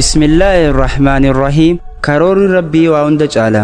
Bismillaahi Rahmaani Rahiim. Karoorri Rabbii waa hunda caala.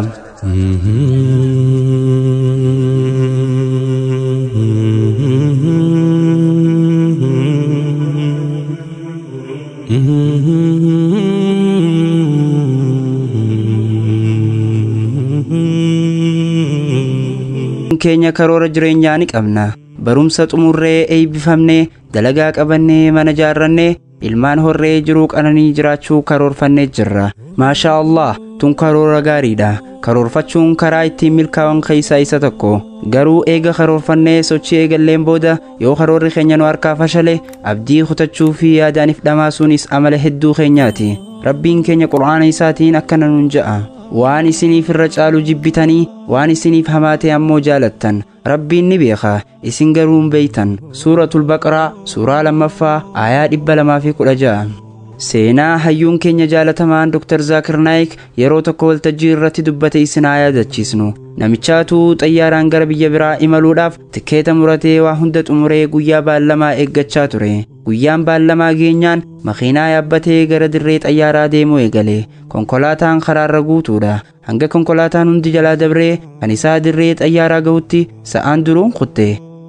Keenya karoora jireenyaa ni qabna. Barumsa xumurree eebbifamnee, dalagaa qabannee, mana jaarrannee, ilmaan horree jiruu qananii jiraachuu karoorfannee jirra. Maashaa Allah, tun karoora gaariidha. Karoorfachuun karaa ittiin milkaa'an keessaa isa tokko. Garuu eega karoorfannee sochii eegalleen booda yoo karoorri keenya nu harkaa fashale, abdii kutachuu fi yaadaaniif dhamaasuunis amala hedduu keenyaati. Rabbiin keenya Qur'aana isaatiin akkana nuun ja'a. Waan isiniif irra caalu jibbitanii, waan isiniif hamaa ta'e ammoo jaalattan. Rabbiin ni beeka, isin garuu hin beeytan. Suuratul Baqaraa, suuraa 2ffaa, aayaa 216. Seenaa hayyuun keenya jaalatamaan Dr. Zaakir Naayik yeroo tokko waltajjii irratti dubbate isin haa yaadachiisnu. Namichaatu xayyaaraan gara biyya biraa imaluudhaaf tikeeta muratee waa hunda xumuree guyyaa baallamaa eeggachaa ture. Guyyaan baallamaa geenyaan makiinaa yaabbatee gara dirree xayyaaraa deemuu eegale. Konkolaataan karaarra guutuudha. Hanga konkolaataan hundi jalaa dabree kan isaa dirree xayyaaraa gahutti sa'aan duruun kutte.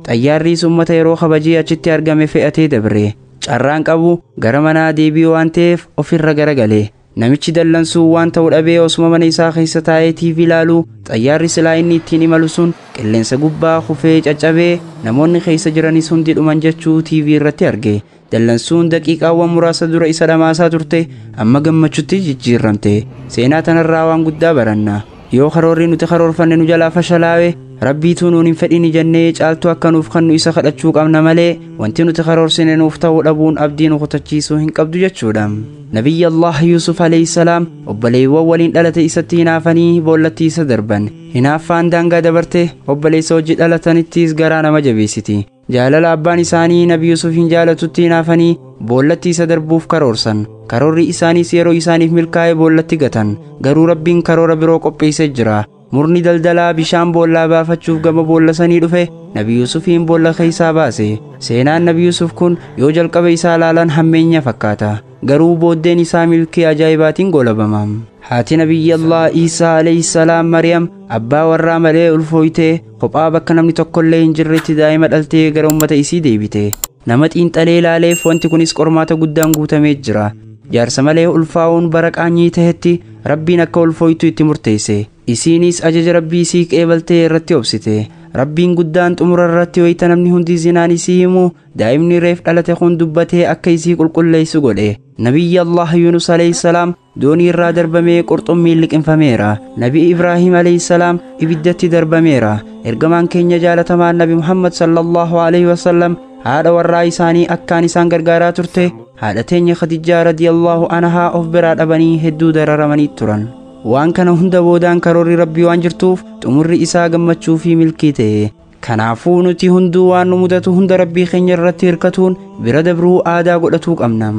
Xayyaarris uummata yeroo kabajee achitti argame fe'atee dabre. Carraan qabu gara manaa deebi'uu waan ta'eef ofirra garagale. Namichi dallansuu waan ta'u dhabee osuma mana isaa keessa taa'ee TV ilaalu xayyaarri silaa inni ittiin imalu sun qilleensa gubbaa kufee caccabee namoonni keessa jiranis hundi dhuman jechuu TV irratti arge. Dallansuun daqiiqaawwan muraasa dura isa dhamaasaa turte amma gammachuutti jijjiiramte. Seenaa tanarraa waan guddaa baranna. Yoo karoorri nuti karoorfanne nu jalaa fashalaawe, Rabbiituu nuun hin fedhini jennee caaltuu akka nuuf kennu isa kadhachuu qabna malee wanti nuti karoorsine nuuf ta'uu dhabuun abdii nu kutachiisuu hin qabdu jechuudha. Nabiyyi Allah Yuusuf alayhi salaam obboleewwan waliin dhalate isatti hinaafanii boollatti isa darban. Hinaaffaan daangaa dabarte obboleessa hojii dhalatanittis garaa nama jabeessiti. Jaalala abbaan isaanii Nabi Yuusuf hin jaalatutti hinaafanii boollatti isa darbuuf karoorsan. Karoorri isaaniis yeroo isaaniif milkaa'e boollatti gatan. Garuu Rabbiin karoora biroo qopheessee jira. Murni daldalaa bishaan boollaa baafachuuf gama boolla sanii dhufe Nabi Yuusufiin boolla keessaa baase. Seenaan Nabi Yuusuf kun yoo jalqaba isaa ilaalan hammeenya fakkaata. Garuu booddeen isaa milkii ajaa'ibaatiin goolabama. Haati Nabiyyi Allah Iisaa alayhi salaam Maryam abbaa warraa malee ulfooytee kophaa bakka namni tokkollee hin jirretti daa'ima dhaltee gara uummata isii deebite. Nama xiinxalee ilaaleef wanti kunis qormaata guddaan guutamee jira. Jaarsa malee ulfaa'uun bara qaanyii tahetti Rabbiin akka ulfooytu itti murteesse. Isiinis ajaja Rabbii isii qeebaltee irratti obsite. Rabbiin guddaan xumura irratti wayita namni hundi zinaan isii himu daa'imni reef dhalate kun dubbatee akka isii qulqulleessu godhe. Nabiyyi Allah Yunus alayhi salaam doonii irraa darbamee qurxummiin liqinfameera. Nabi Ibraahim alayhi salaam ibiddatti darbameera. Ergamaan keenya jaalatamaan Nabi Muhammad sallallahu alayhi wasallam haadha warraa isaanii akkaan isaan gargaaraa turte haadha teenya Khadijaa radiyallahu anhaa of biraa dhabanii hedduu dararamanii turan. Waan kana hunda boodaan karoorri Rabbii waan jirtuuf xumurri isaa gammachuu fi milkii ta'e. Kanaafuu nuti hunduu waan nu mudatu hunda Rabbii keenya irratti hirkatuun bira dabruu aadaa godhatuu qabna.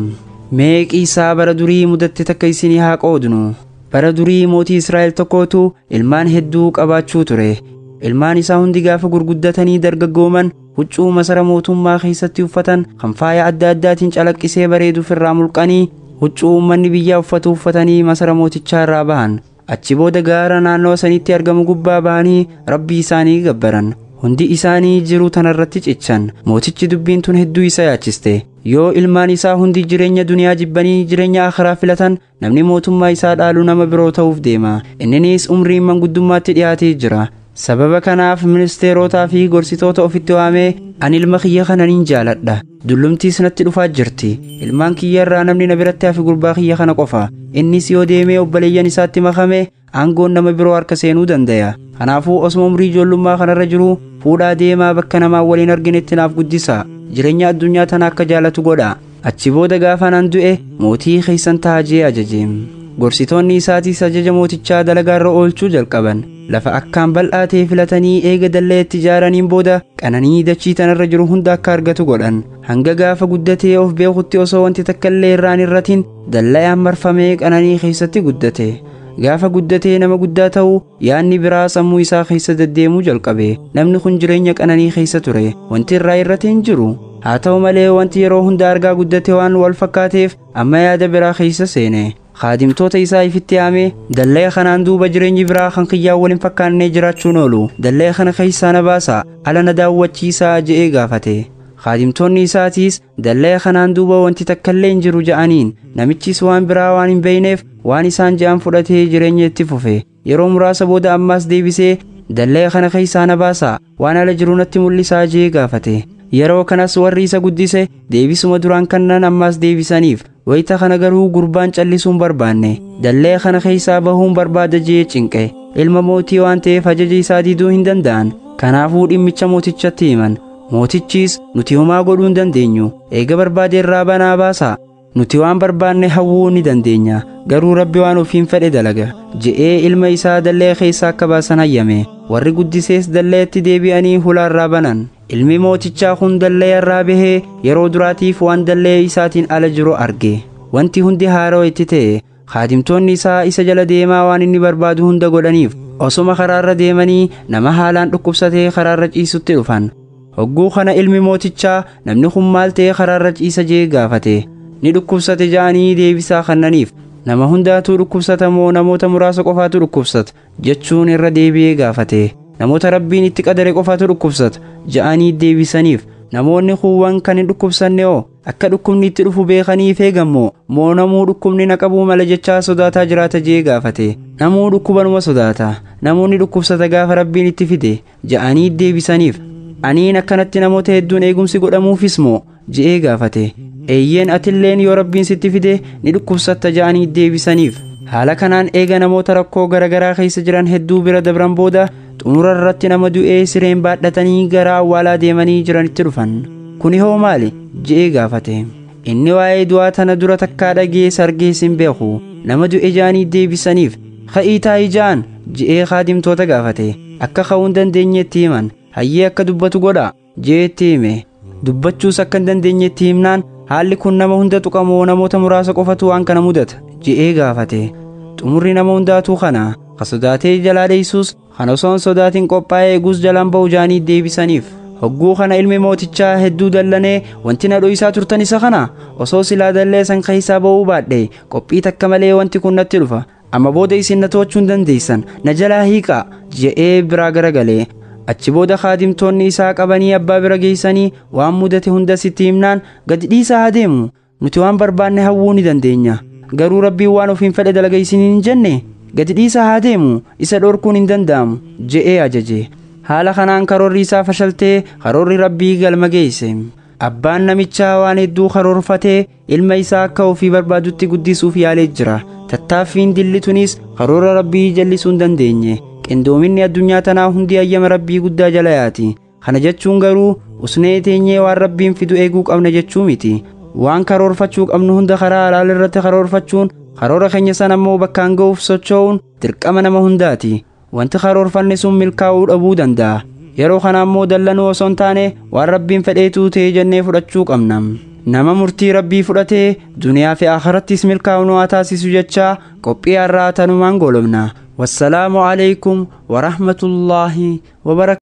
Meeqii isaa bara durii mudatte takka isinii haa qoodnu. Bara durii mootii Israa'el tokkootu ilmaan hedduu qabaachuu ture. Ilmaan isaa hundi gaafa gurguddatanii dargaggooman huccuu masara mootummaa keessatti uffatan kan faaya adda addaatiin calaqqisee bareeduuf irraa mulqanii huccuu uummanni biyyaa uffatu uffatanii masara mootichaa irraa bahan. Achi booda gaara naannoo sanitti argamu gubbaa bahanii Rabbii isaanii gabbaran. Hundi isaanii jiruu tanarratti cichan. Mootichi dubbiin tun hedduu isa yaachiste. Yoo ilmaan isaa hundi jireenya duniyaa jibbanii jireenya akhiraa filatan namni mootummaa isaa dhaalu nama biroo ta'uuf deema. Inninis umriin manguddummaatti dhiyaatee jira. Sababa kanaaf ministeerotaa fi gorsitoota ofitti waamee ani ilma kiyya kana nin jaaladha. Dullumtiis natti dhufaa jirti. Ilmaan kiyya irraa namni na biratti hafe gurbaa kiyya kana qofa. Innis yoo deemee obboleeyyan isaatti makame aangoon nama biroo harka seenuu danda'a. Kanaafuu osuma umrii ijoollummaa kanarra jiru fuudhaa deemaa bakka namaa waliin arginetti naaf guddisa. Jireenya addunyaa tana akka jaalatu godha. Achi booda gaafa naan du'e mootii keessan ta'a jee ajaje. Gorsitoonni isaatiis ajaja mootichaa dalagaarra oolchuu jalqaban. Lafa akkaan bal'aa ta'e filatanii eega dallee itti ijaaraniin booda qananii dachii tanarra jiru hunda akka argatu godhan. Hanga gaafa guddatee of beekutti osoo wanti takka illee irraan irratiin dallayaan marfamee qananii keessatti guddate. Gaafa guddatee nama guddaa ta'u yaadni biraa sammuu isaa keessa deddeemuu jalqabe. Namni kun jireenya qananii keessa ture. Wanti irraa irrate hin jiru. Haa ta'u malee wanti yeroo hunda argaa guddate waan wal fakkaateef amma yaada biraa keessa seene. Kaadimtoota isaa ifitti yaamee dallee kanaan duuba jireenyi biraa kan kiyyaa waliin fakkaannee jiraachuun oolu dallee kana keessaa na baasa ala na daawwachiisaa je'ee gaafate. Kaadimtoonni isaatiis dallee kanaan duuba wanti takkallee hin jiru ja'aniin. Namichis waan biraa waan hin beeyneef waan isaan je'an fudhatee jireenya itti fufe. Yeroo muraasa booda ammaas deebisee dallee kana keessaa na baasa waan ala jiru natti mul'isaa je'ee gaafate. Yeroo kanas warri isa guddise deebisuma duraan kannan ammaas deebisaniif. Wayita kana garuu gurbaan callisuun barbaanne dallee kana keessaa bahuun barbaada je'ee cinqe. Ilma mootii waan ta'eef ajaja isaa diduu hin danda'an. Kanaafuu dhimmicha mootichatti himan. Mootichis nuti homaa godhuu hin dandeenyu, eega barbaade irraa banaa baasa, nuti waan barbaanne hawwuu ni dandeenya, garuu rabbi waan ofiin fedhe dalaga je'ee ilma isaa dallee keessaa akka baasan hayyame. Warri guddisees dalleetti deebi'anii hulaarraa banan. Ilmi mootichaa kun dallee irraa bahee yeroo duraatiif waan dallee isaatiin ala jiru arge. Wanti hundi haaroo itti ta'e. Kaadimtoonni isaa isa jala deemaa waan inni barbaadu hunda godhaniif osoma karaarra deemanii nama haalaan dhukkubsatee karaarra ciisutti dhufan. Hogguu kana ilmi mootichaa namni kun maal ta'ee karaarra ciisa jee gaafate. Ni dhukkubsate ja'anii deebisaa kennaniif. Nama hundaatu dhukkubsata moo namoota muraasa qofaatu dhukkubsata jechuun irra deebi'ee gaafate. Namoota rabbiin itti qadare qofaatu dhukkubsata ja'anii deebisaniif. Namoonni kuuwwan kan hin dhukkubsanne hoo akka dhukkubni itti dhufu beekanii eegammoo moo namuu dhukkubni na qabuu mala jechaa sodaataa jiraata jee gaafate. Namuu dhukkubanuma sodaata, namoonni dhukkubsata gaafa rabbiin itti fide ja'anii deebisaniif. Aniin akkanatti namoota hedduun eegumsi godhamuufis moo je'ee gaafate. Eeyyeen atilleen yoo rabbiin sitti fide ni dhukkubsatta ja'anii deebisaniif. Haala kanaan eega namoota rakkoo garaagaraa keessa jiran hedduu bira dabran booda xumura irratti nama du'ee sireen baadhatanii gara awwaalaa deemanii jiranitti dhufan. Kuni hoo maali je'ee gaafate. Inni waa'ee du'aa tana dura takkaa dhagee sargees hin beeku. Nama du'e ja'anii deebisaniif. Ka'ii taa'ii ja'an je'ee kaadimtoota gaafate. Akka ka'uu hin dandeenyetti himan. Hayyee akka dubbatu godha je'eetti hime. Dubbachuus akka hin dandeenyetti himnaan haalli kun nama hunda tuqamoo namoota muraasa qofatu waan kana mudata je'ee gaafate. Xumurri nama hundaatuu kana ka sodaatee jalaa dheessus kan osoo hin sodaatiin qophaa'ee eeguus jalaan ba'u ja'anii deebisaniif. Hogguu kana ilmi mootichaa hedduu dallanee wanti na dho'isaa turtan isa kana osoo silaa dallee san keessaa ba'uu baadhe qophii takka malee wanti kun natti dhufa, amma booda isin na to'achuu hin dandeessan, na jalaa hiiqaa je'ee biraa garagalee. Achi booda kaadimtoonni isaa qabanii abbaa bira geessanii waan mudate hunda sitti himnaan gadi dhiisaa haa deemu, nuti waan barbaanne hawwuu ni dandeenya, garuu rabbiin waan ofiin fedhe dalaga isiniin hin jenne gadi dhiisaa haa deemu, isa dhorkuun hin danda'amu je'ee ajaje. Haala kanaan karoorri isaa fashaltee karoorri rabbii galma geesse. Abbaan namichaa waan hedduu karoorfatee ilma isaa akka ofii barbaadutti guddisuuf yaalee jira. Tattaaffiin dillitunis karoora rabbii jallisuu hin dandeenye. Qindoominni addunyaa tanaa hundi ayyama rabbii guddaa jala yaati. Kana jechuun garuu usnee teenyee waan rabbiin fidu eeguu qabna jechuu miti. Waan karoorfachuu qabnu hunda karaa halaal irratti karoorfachuun karoora keenya sana ammoo bakkaan ga'uuf socho'uun dirqama nama hundaati. Wanti karoorfanne sun milkaa'uu dhabuu danda'a. Yeroo kana ammoo dallanuu osoo hin taane waan rabbiin fedheetu ta'e jennee fudhachuu qabna. Nama murtii rabbii fudhatee duniyaa fi akhirattis milkaa'uu nu haa taasisu jechaa qophii har'aa tanumaan goolabna. Wassalaamu alaikum warahmatullaahi wabarakaatuh.